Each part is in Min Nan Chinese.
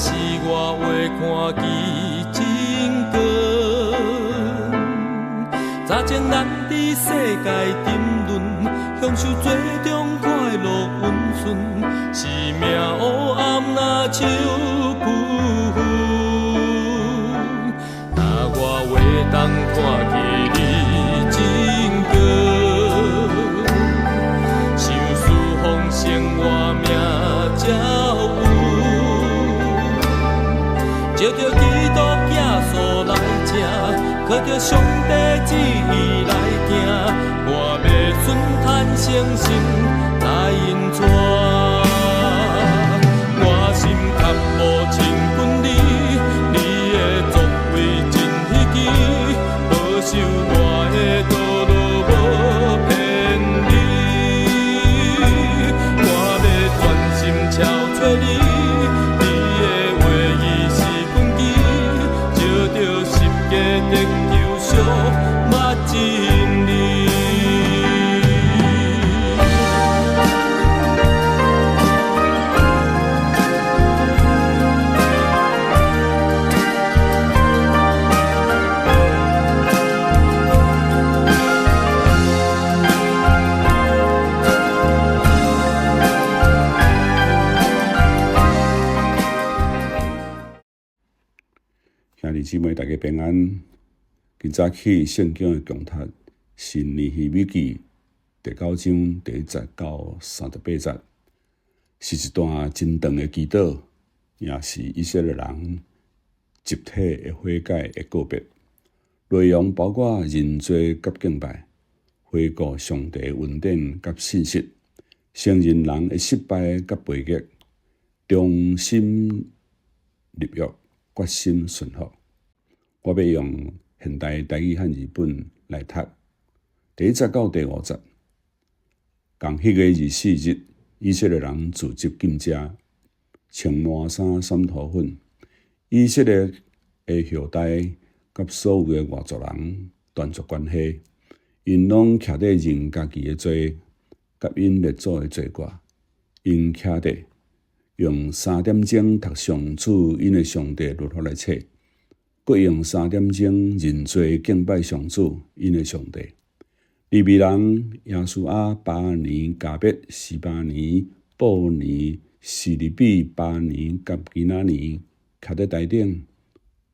是我會看見真光。早前咱佇世界沉淪，享受罪中快樂穩順，生命黑暗若像浮雲。若我會當看見你真光，想思豐盛我命才有。藉著基督耶穌來這，靠著上帝旨意來行，我欲順坦誠心來引帶。我心渴慕親近你，你的作為真稀奇，保守我的道路無偏離。我欲專心朝找你，你的話語是根基，照著十架得救贖，捌真理。兄弟姊妹，大家平安。今早起聖經的共讀是尼希米記第九章第一節到38節，是一段真長的祈禱，也是以色列人集體的悔改的告別。內容包括認罪佮敬拜，回顧上帝恩典佮信實，承認人的失敗佮背逆，忠心立約，決心順服。我欲用現代台語漢字本來讀，第一節到第五節。仝彼个24日，以色列人組織禁食，穿麻衫、捎塗粉。以色列的後代佮所有的外族人斷絕關係，𪜶攏徛佇認家己的罪，佮𪜶列祖的罪過。𪜶徛佇用三點鐘讀上主𪜶的上帝律法的冊，閣用三點鐘認罪敬拜上主𪜶的上帝。利未人耶書亞、巴尼、迦密、示巴尼、布尼、示利比、巴尼佮基拿尼徛佇台頂，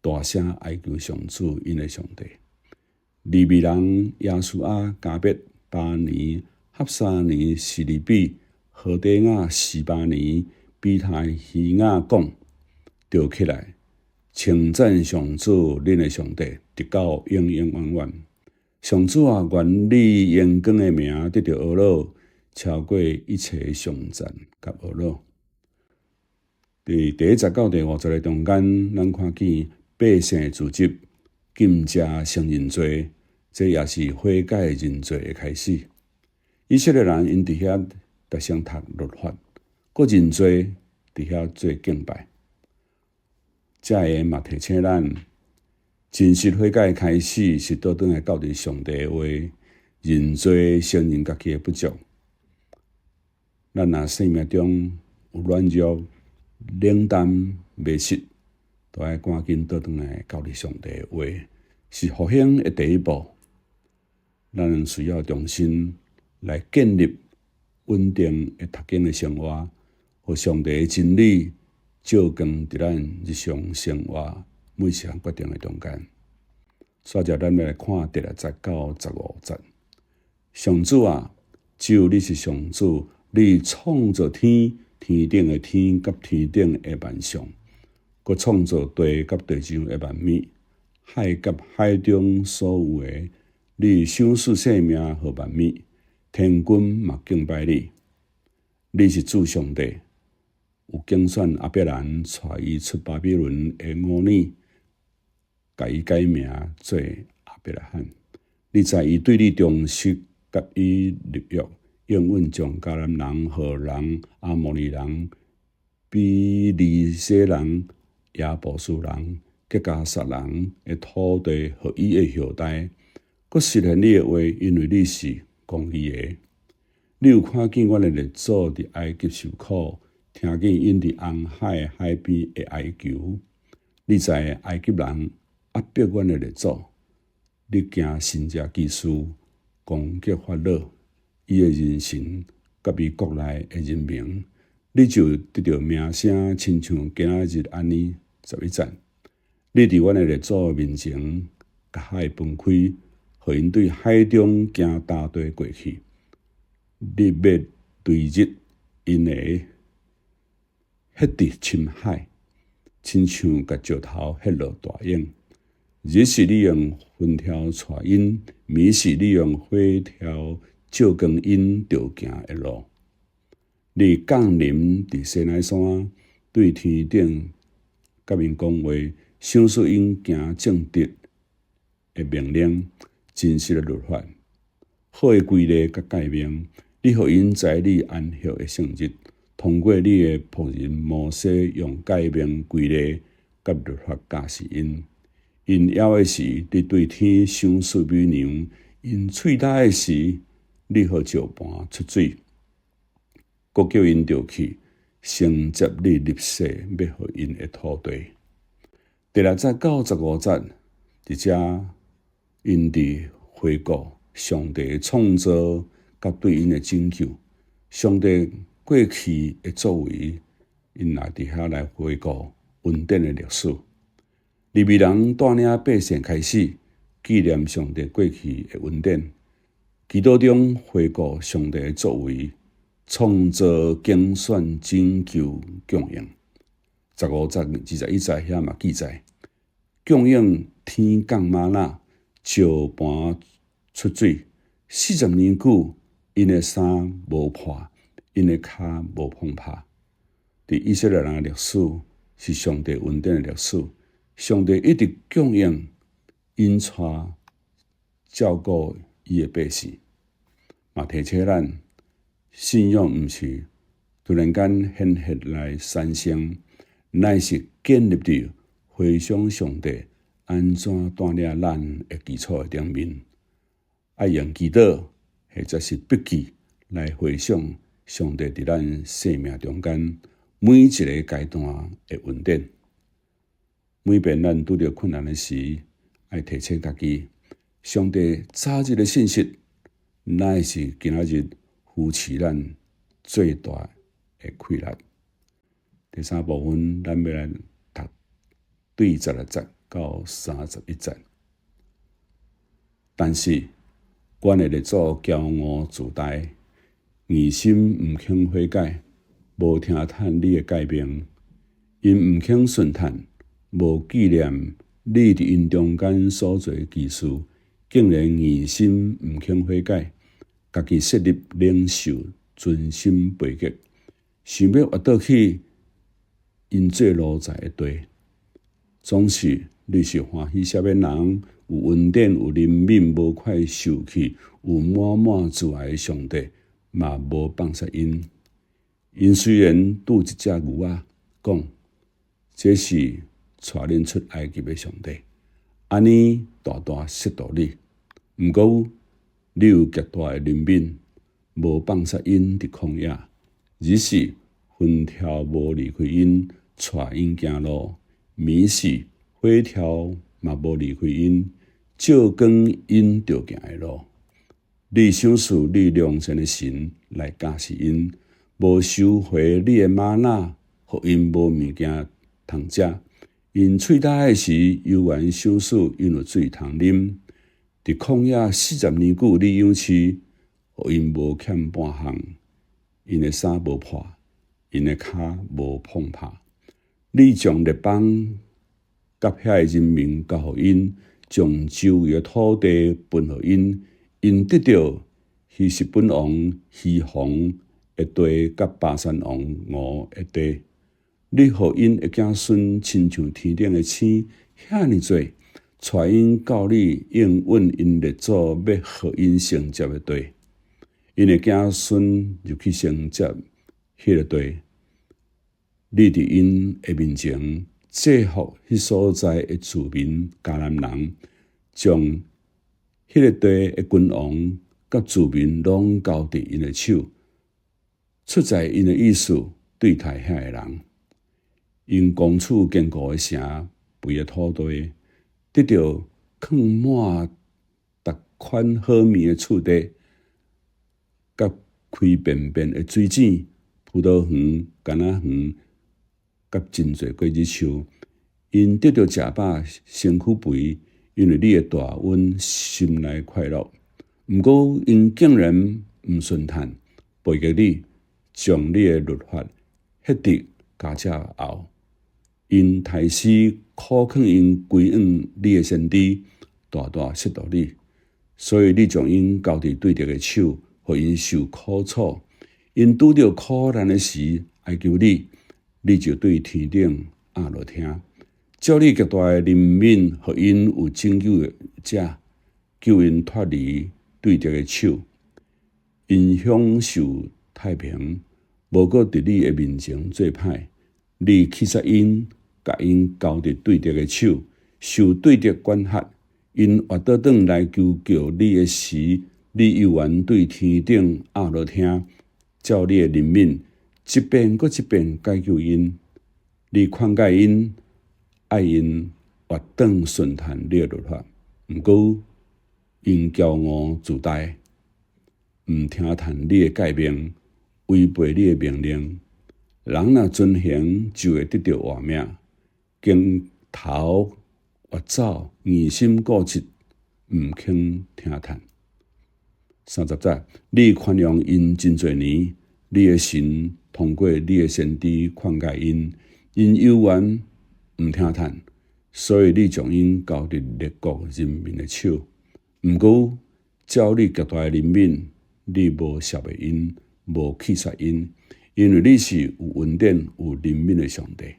大聲哀求上主𪜶的上帝。利未人耶書亞、迦密、巴尼、哈沙尼、示利比、何底亞、示巴尼、比他希雅講：著起來，稱讚上主恁的上帝，直到永永遠遠。上主啊，願你榮光的名得著呵咾，超過一切頌讚佮呵咾。佇第一節到第五節的中間，咱看見百姓組織禁食承認罪，這也是悔改認罪的開始。以色列人𪜶佇遐大聲讀律法，閣認罪，佇遐做敬拜。這个嘛提醒咱，真實悔改的開始是倒轉來到佇上帝的話，認罪承認家己的不足。咱若生命中有軟弱、冷淡、迷失，都愛趕緊倒轉來到佇上帝的話，是復興的第一步。咱需要重新來建立穩定的讀經的生活，予上帝的真理照光佇咱日常生活每一項決定的中間。煞來咱欲來看第六節到15節。上主啊，只有你是上主，你創造天、天頂的天佮天頂的萬象，閣創造地佮地上的萬物，海佮海中所有的。你賞賜生命予萬物，天軍嘛敬拜你。你是主上帝，有揀選亞伯蘭，帶伊出巴比倫的烏爾，共伊改名做亞伯拉罕。你知伊對你忠實，佮伊立約，應允將迦南人、赫人、亞摩利人、比利洗人、耶布斯人、吉迦撒人的土地予伊的後代。閣實現你的話，因為你是公義的。你有看見阮的列祖佇埃及受苦，聽見𪜶佇紅海海邊的哀求。你知埃及人壓迫阮的列祖，你行神蹟奇事攻擊法老，伊的人臣佮伊國內的人民，你就得著名聲，親像今仔日按呢。11節，你佇阮的列祖面前，共海分開，予𪜶對海中行乾地過去。日滅對日，𪜶的血直深海，親像共石頭彼落大湧。日時你用雲柱帶𪜶，暝時你用火柱照光𪜶著行的路。你降臨佇西奈山，對天頂佮𪜶講話，賞賜𪜶行正直的命令，真實的律法，好的規例佮誡命。你予𪜶知你安息的聖日，通過你的僕人摩西用誡命規例佮律法教示𪜶。𪜶枵的時，你對天賞賜米糧；𪜶喙焦的時，你予石盤出水。閣叫𪜶著去承接你立誓欲予𪜶的土地。第6節到15節，佇遮𪜶佇回顧上帝創造佮對𪜶的拯救，上帝過去的作為，𪜶來佇遐來回顧恩典的歷史。利未人帶領百姓開始紀念上帝過去的恩典，祈禱中回顧上帝的作為，創造、揀選、拯救、供應。15節、21節遐嘛記載，供應天降嗎哪，石盤出水，40年久，𪜶的衫無破，𪜶的跤無碰拍。佇以色列人的歷史是上帝恩典的歷史，上帝一直供應、引帶、照顧伊的百姓，嘛提醒咱，信仰毋是突然間顯現來產生，乃是建立佇回想上帝按怎帶領咱的基礎的頂面。愛用祈禱或者是筆記來回想上帝佇咱生命中間每一个階段的恩典。每遍咱拄著困難的時，愛提醒家己，上帝早日的信實，乃是今仔日扶持咱最大的氣力。第三部分，咱欲來讀對16節到31節。但是，阮的列祖驕傲自大，硬心毋肯悔改，無聽趁你的誡命，𪜶毋肯順趁，無紀念你佇𪜶中間所做的奇事，竟然硬心毋肯悔改，家己設立領袖，存心背逆，想欲越倒去𪜶做奴才的地。總是你是歡喜赦免人，有恩典，有憐憫，無快受氣，有滿滿慈愛的上帝，嘛無放殺𪜶。𪜶雖然拄一隻牛仔，講這是帶恁出埃及的上帝，按呢大大褻瀆你。毋過你有極大的憐憫，無放殺𪜶佇曠野，日時雲柱無離開𪜶，帶𪜶行路；暝時火柱嘛無離開𪜶，照光𪜶著行的路。你賞賜你良善的神來教示𪜶，無收回你的嗎哪，予𪜶無物件通食。𪜶喙焦的時，猶原賞賜𪜶有水通啉。佇曠野四十年久，你養飼，予𪜶無欠半項。𪜶的衫無破，𪜶的跤無碰拍。你將列邦佮遐的人民交予𪜶，將周圍的土地分予𪜶，𪜶得著希實本王西宏的地，佮巴珊王噩的地。你予𪜶的子孫親像天頂的星，遐爾濟，帶𪜶到你應允𪜶列祖欲予𪜶承接的地。𪜶的子孫入去承接彼个地。你佇𪜶的面前制服彼所在的住民迦南人，將彼个地的君王佮住民攏交佇𪜶的手。出在𪜶的意思，對待遐个人。𪜶攻取堅固的城，肥的土地，得著囥滿逐款好物的厝地，佮開便便的水井、葡萄園、柑仔園，佮真濟果子樹。𪜶得著食飽，身軀肥，因為你的大恩，心內快樂。毋過𪜶竟然毋順趁，背逆你，將你的律法歇佇尻脊後。𪜶刣死苦勸𪜶歸向你的先知，大大嫉妒你，所以你將𪜶交佇對敵的手，予𪜶受苦楚。𪜶拄著苦難的時，哀求你，你就對天頂掩落聽，照你極大的憐憫，予𪜶有拯救的者，救𪜶脫離對敵的手。𪜶享受太平，無閣佇你的面前做歹。你棄殺𪜶，共𪜶交佇對敵的手，受對敵管轄。𪜶活倒轉來求告你的時，你猶原對天頂掩落聽，照你的憐憫，一遍閣一遍解救𪜶。你勸誡𪜶，愛𪜶活轉順趁你的律法。毋過𪜶驕傲自大，毋聽趁你的誡命，違背你的命令。人若遵行，就會得著活命。經頭越走，硬心固執，毋肯聽趁。30節，你寬容𪜶真濟年，你的神通過你的先知勸誡𪜶，𪜶猶原毋聽趁，所以你將𪜶交佇列國人民的手。毋過照你極大的憐憫，你無消滅𪜶，無棄殺𪜶，因為你是有恩典、有憐憫的上帝。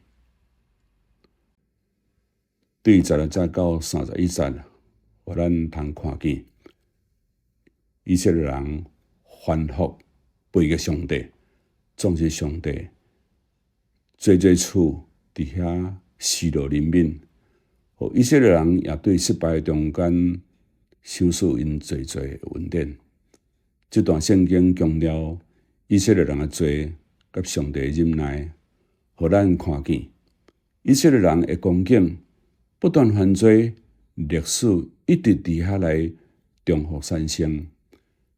對16節到31節，予咱通看見以色列人反覆背逆上帝，總是上帝濟濟次佇遐施落憐憫，予以色列人也對失敗中間賞賜𪜶濟濟的恩典。這段聖經強調以色列人的罪佮上帝的忍耐，予咱看見以色列人的光景不斷犯罪，歷史一直佇遐來重複產生。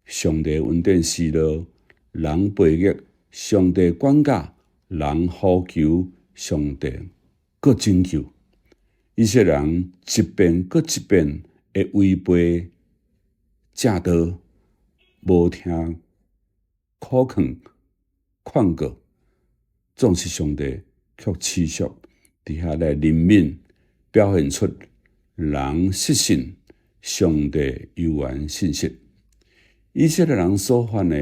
上帝恩典施落，人背逆，上帝管教，人呼求，上帝閣拯救。以色列人一遍閣一遍的違背正道，無聽苦勸勸告，總是上帝卻持續佇遐來憐憫，表現出人失信，上帝猶原信實。以色列人所犯的，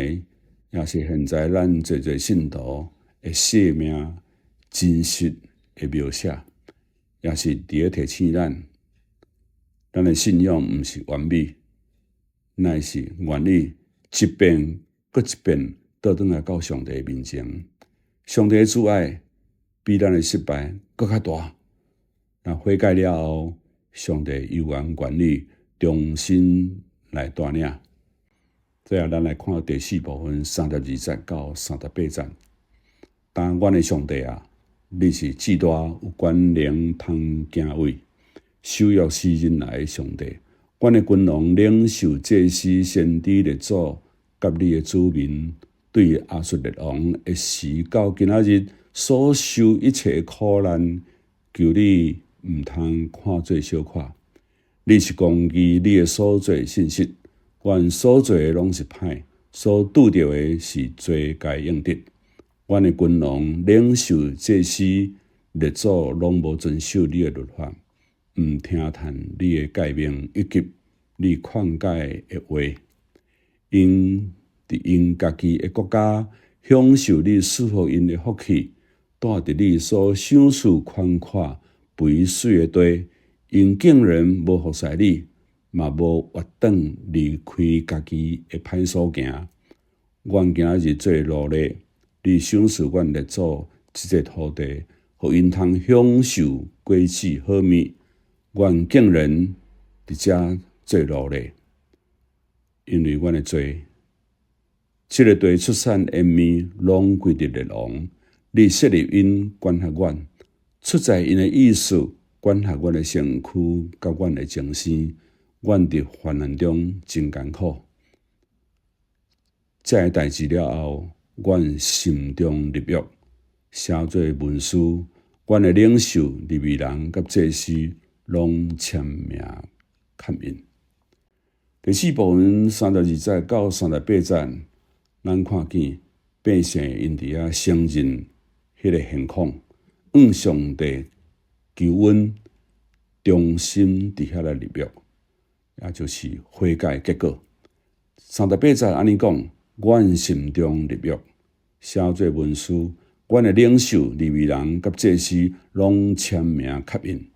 也是現在咱濟濟信徒的生命真實的描寫，也是佇咧提醒咱，咱的信仰毋是完美，乃是願意一遍閣一遍倒轉來到上帝面前。上帝的慈愛比咱的失敗閣較大。若悔改了後，上帝猶原願意重新來帶領。最後，咱來看第四部分，32節到38節。但阮的上帝啊，你是至大有權能通敬畏、守約施仁愛的上帝。阮的君王、領袖、祭司、先知、列祖佮你的子民，對亞述列王的時到今仔日所受一切苦難，求你毋通看做小可。你是公義，你的所做信實。阮所做的攏是歹，所拄著的是罪該應得。阮的君王、領袖、祭司、列祖攏無遵守你的律法，毋聽趁你的誡命以及你勸誡的話。𪜶佇𪜶家己的國家享受你賜予𪜶的福氣，住佇你所賞賜寬闊肥媠的地，𪜶竟然無服侍你，嘛無活轉離開家己的歹所行。阮今仔日做奴隸，你賞賜阮列祖這個土地，予𪜶通享受果子好物。阮竟然佇遮做奴隸，因為阮的罪。這個地出產的物攏歸佇列王，你設立𪜶管轄阮，出在𪜶的意思，管轄阮的身軀佮阮的精神。阮佇患難中真艱苦。這个代誌了後，阮心中立約，寫做文書。阮的領袖、利未人佮祭司攏簽名蓋印。第四部分32節到38節，咱看見百姓𪜶佇遐承認彼个現況，向上帝求恩，重新佇遐來立約，也就是悔改結果。38節按呢講，阮心中立約，寫做文書，阮的領袖、利未人佮祭司攏簽名蓋印，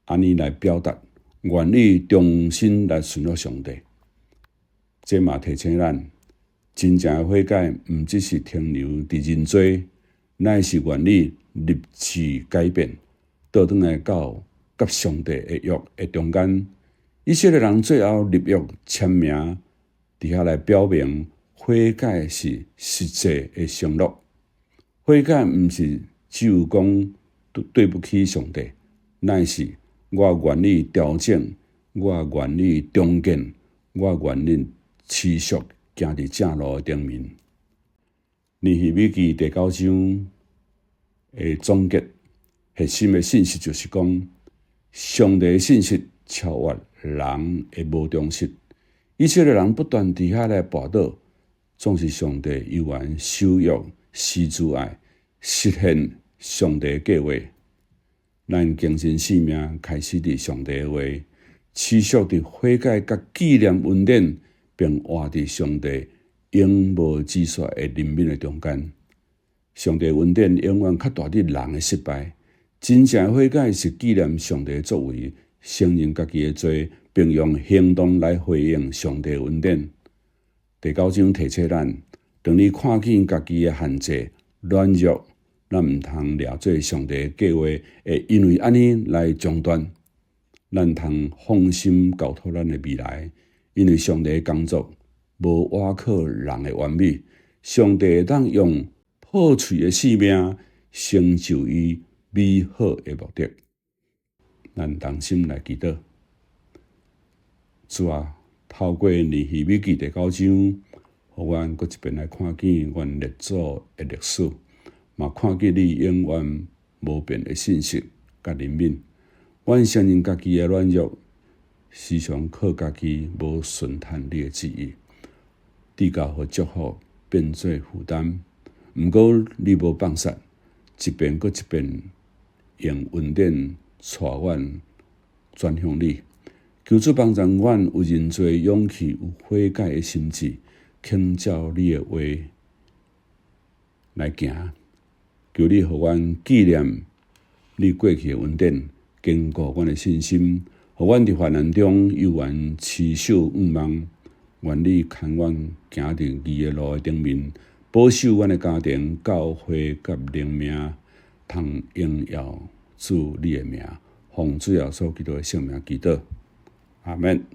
按呢來表達願意重新來順服上帝。這嘛提醒咱，真正的悔改毋只是停留佇認罪，乃是願意立志改變，倒轉來到佮上帝的約的中間。以色列人最後立約簽名，佇遐來表明悔改是實際的承諾。悔改毋是只有講對不起上帝，乃是我願意調整，我願意重建，我願意持續行佇正路的頂面。尼希米記第九章的總結核心的信息就是講，上帝的信實超越人的無忠實。以色列人不斷佇遐來跋倒，總是上帝猶原守約施慈愛，實現上帝計劃。咱更新生命開始佇上帝的話，持續佇悔改佮紀念恩典，並活佇上帝永無止煞的憐憫的中間。上帝恩典永遠較大佇人的失敗。真正的悔改是紀念上帝的作為，承認家己的罪，並用行動來回應上帝恩典。第九章提醒咱，當你看見家己的限制、軟弱，咱毋通掠做上帝的計劃會因為按呢來中斷。咱通放心交託咱的未來，因為上帝的工作無倚靠人的完美，上帝會當用破碎的生命成就伊美好的目的。咱同心來祈禱，主啊，透過尼希米記第九章，予阮閣一遍來看見阮列祖的歷史，嘛看見你永遠無變的信實佮憐憫。阮承認家己的軟弱，時常靠家己無順趁你的旨意，至到予祝福變做負擔。毋過你無放殺，一遍閣一遍用恩典帶阮轉向你。求主幫助阮有認罪勇氣，有悔改的心志，肯照你的話來行。求你予阮紀念你過去的恩典，堅固阮的信心，予阮佇患難中猶原持守仰望。願你牽阮行佇義的路的頂面，保守阮的家庭、教會佮靈命，通榮耀主你的名。奉主耶穌基督的聖名祈禱，阿們。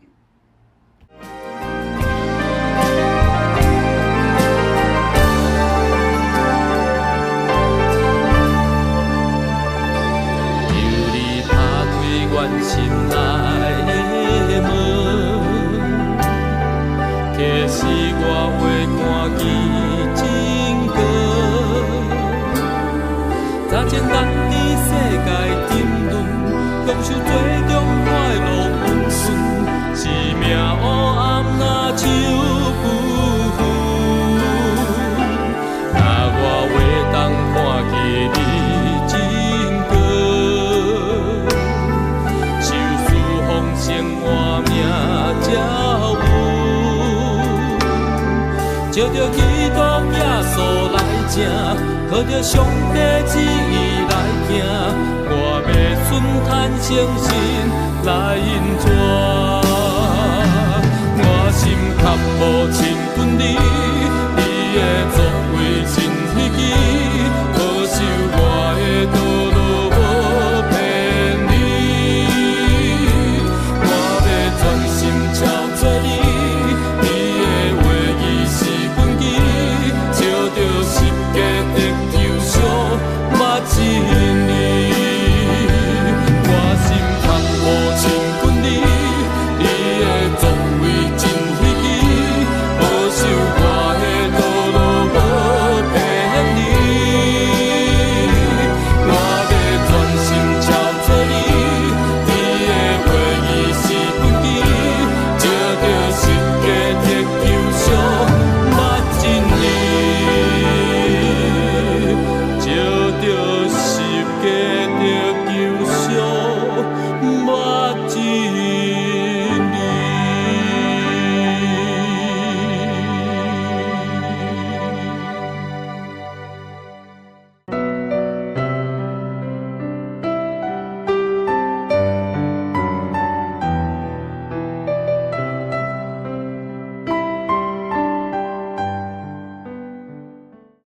求你拍開阮心內的門，啟示我會看見真光。早前咱佇世界沉淪，享受最終快樂穩順，生命黑暗若像浮雲。若我會當看見你真光，受賜豐盛活命才有。照著基督耶穌來正，靠著上帝旨意來行，我欲順趁誠心來引帶。我心渴慕親近你，你的作